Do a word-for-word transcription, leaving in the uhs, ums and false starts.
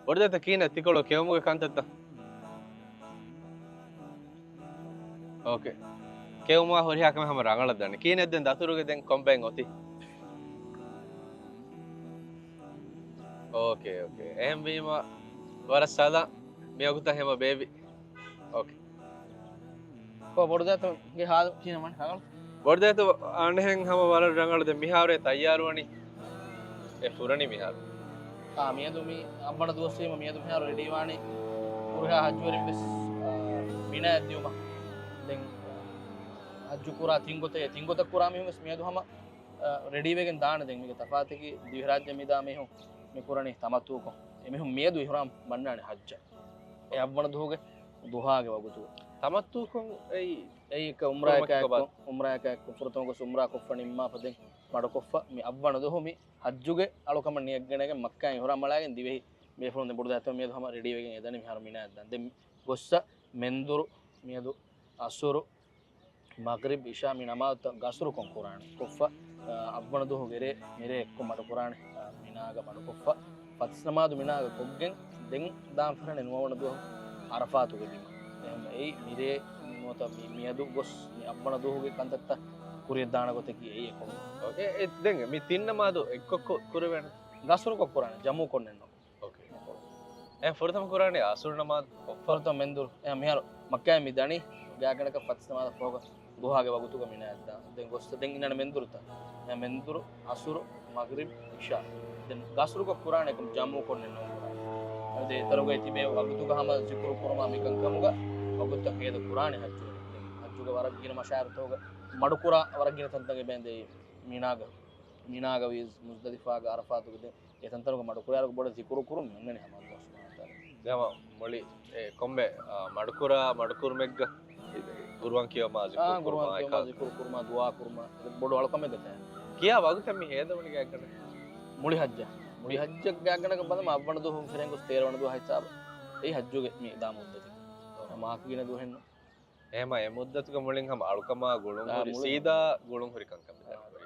ބޮޑުދައިތަ ކިހިނެއް ތިކޮޅު ކެއުމުގެ ކަންތައްތަ؟ އޯކޭ. ކެއުމާ ހުރިހާ ކަމެއް ހަމަ ރަނގަޅަށް ދަނީ. ކިހިނެއް ދެން ދަތުރުގެ ދެން ކޮންބައެއް އޮތީ؟ އޯކޭ، އޯކޭ. އެހެންވީމަ ވަރަށް ސަލާ މިވަގުތަށް ހަމަ ބޭބި. އޯކޭ. ކޮ ބޮޑުދައިތަގެ ހާލު ކިހިނެއް ވަނީ ރަނގަޅު؟ ބޮޑުދައިތަ އަނެހެން ހަމަ ވަރަށް ރަނގަޅު. ދެން މިހާރު އެ ތައްޔާރުވަނީ. އެ ފުރަނީ މިހާރު. އާ، މިއަދު މި އަށްވަނަ ދުވަސްވީމަ މިއަދު މިހާރު ރެޑީވާނީ ހުރިހާ ހައްޖުވެރިން ވެސް، އާ، މިނާއަށް ދިޔުމަށް. ދެން ހައްޖު ކުރާ ތިން ގޮތެއް، ތިން ގޮތަށް ކުރާ މީހުން ވެސް މިއަދު ހަމަ، އާ، ރެޑީވެގެން ދާނެ. ދެން މީގެ ތަފާތަކީ ދިވެހިރާއްޖެ މިދާ މީހުން މި ކުރަނީ ތަމައްތުކޮށް. އެމީހުން މިއަދު އިޙްރާމް ބަންނާނެ ހައްޖަށް. އެ އަށްވަނަ ދުވަހުގެ ޟުޙާގެ ވަގުތުގަ. ތަމައްތުކޮށް އެއީ؟ އެއީ އެކަ އުމްރާއަކާ ކުރުމަކީ ކޮބާ؟ އެއްކޮށް، އުމްރާއަކާ އެއްކޮށް ފުރަތަމަ ގޮސް އުމްރާ ކޮށްފަ ނިންމާފަ ދެން މަޑުކޮށްފަ މި އަށްވަނަ ދުވަހު މި ހައްޖުގެ އަޅުކަމަށް ނިޔަތްގަނެގެން މައްކާއިން އިޙްރާމް އަޅާގެން ދިވެހި ބޭފުޅުން ދެން ބޮޑުދައިތަ މިއަދު ހަމަ ރެޑީވެގެން އެދަނީ މިހާރު މިނާއަށް ދާން. ދެން ގޮއްސަ މެންދުރު މިއަދު އަސުރު، މަޣްރިބް، އިޝާ މި ނަމާދުތައް ގަސްރުކޮށް ކުރާނެ. ކޮށްފަ، އާ، އަށްވަނަ ދުވަހުގެ ރޭ މިރޭ އެއްކޮށް މަޑުކުރާނެ، އާ، މިނާގަ މަޑުކޮށްފަ، ފަސް ނަމާދު މިނާގަ ކޮށްގެން ދެން ދާން ފަރާނެ ނުވަވަނަ ދުވަހު އަރަފާތުގެ ބިމަށް. އެހެން އެއީ މިރޭ ނުވަތަ މި، މިއަދު ގޮސް މި އަށްވަނަ ދުވަހުގެ ކަންތައްތައް ކުރިޔަށް ދާނެ ގޮތަކީ އެއީ އެކަމަކު. އޯކޭ، އެ، ދެން މި ތިން ނަމާދު އެއްކޮށް ކު-، ކުރެވޭނެ؟ ގަސްރުކޮށް ކުރާނެ، ޖަމުކޮށްނެއްނު. އޯކޭ. އެ ފުރަތަމަ ކުރާނީ އަސުރު ނަމާދު ކޮށްފަ. ފުރަތަމަ މެންދުރު. އެ މިހާރު މައްކާއިން މި ދަނީ ގާތްގަނޑަކަށް ފަސް ނަމާދަށް ފަހުގަ ޟުޙާގެ ވަގުތުގަ މިނާއަށް ދާން. ދެން ގޮއްސަ ދެން އިންނާނެ މެންދުރުތައް. އެ މެންދުރު، އަސުރު، މަޣްރިބް، އިޝާ. ދެން ގަސްރުކޮށް ކުރާނެ އެކަމް ޖަމުކޮށްނެއް ނޯން ކުރާނެ. އަދި އެތަރުގައި ތިބޭ ވަގުތުގަ ހަމަ ޒިކުރު ކުރުމާ މިކަންކަމުގަ ވަގުތުތައް ހޭދަ ކުރާނެ ހައްޖުވެރިން. ދެން ހައްޖުގެ ވަރަށް ގިނަ މަޝާއިރުތަކުގަ މަޑުކުރާ ވަރަށް ގިނަ ތަންތަން އެބައިން ދޭ މިނާގަ. މިނާގަ ވީސް، މުޒްދަލިފާގަ، އަރަފާތުގަ ދެން އެ ތަންތަނުގަ މަޑުކުރާއިރު ބޮޑަށް ޒިކުރު ކުރުން އެންނަނީ ހަމަ އަﷲ ސުބްޙާނަހޫ ވަތަޢާލާ. ދެން ހަމަ މުޅި އެ ކޮންމެ، އާ، މަޑުކުރާ، މަޑުކުރުމެއްގަ އި-، ޤުރުއާން ކިޔަވުމާ، އާ، ޒިކުރު ކުރުމާ، އެކަ ޒިކުރު ކުރުމާ، ދުޢާ ކުރުމާ، އެ ބޮޑު އަޅުކަމެއްގަ ތަ. ކިޔާ ވަގުތެއް މި ހޭދަވަނީ ގާތްގަނޑަކަށް؟ މުޅި ހައްޖަށް. މުޅި ހައްޖަށް ގާތްގަނޑަކަށް ބަލަމާ އަށްވަނަ ދުވަހުން ފެށިގެން ގޮސް ތޭރަވަނަ ދުވަހާ ހިސާބަށް. އެއީ ހައްޖުގެ މި ދާ މުއްދަތަކީ. މާކަ ގިނަ ދުވަހެއްނު. އެހެމަ އެ މުއްދަތުގެ މުޅިން ހަމަ އަޅުކަމާ ގުޅުން އާ، ހުރި، މުޅިން. ސީދާ ގުޅުން ހުރި ކަންކަން މި ދަނީ.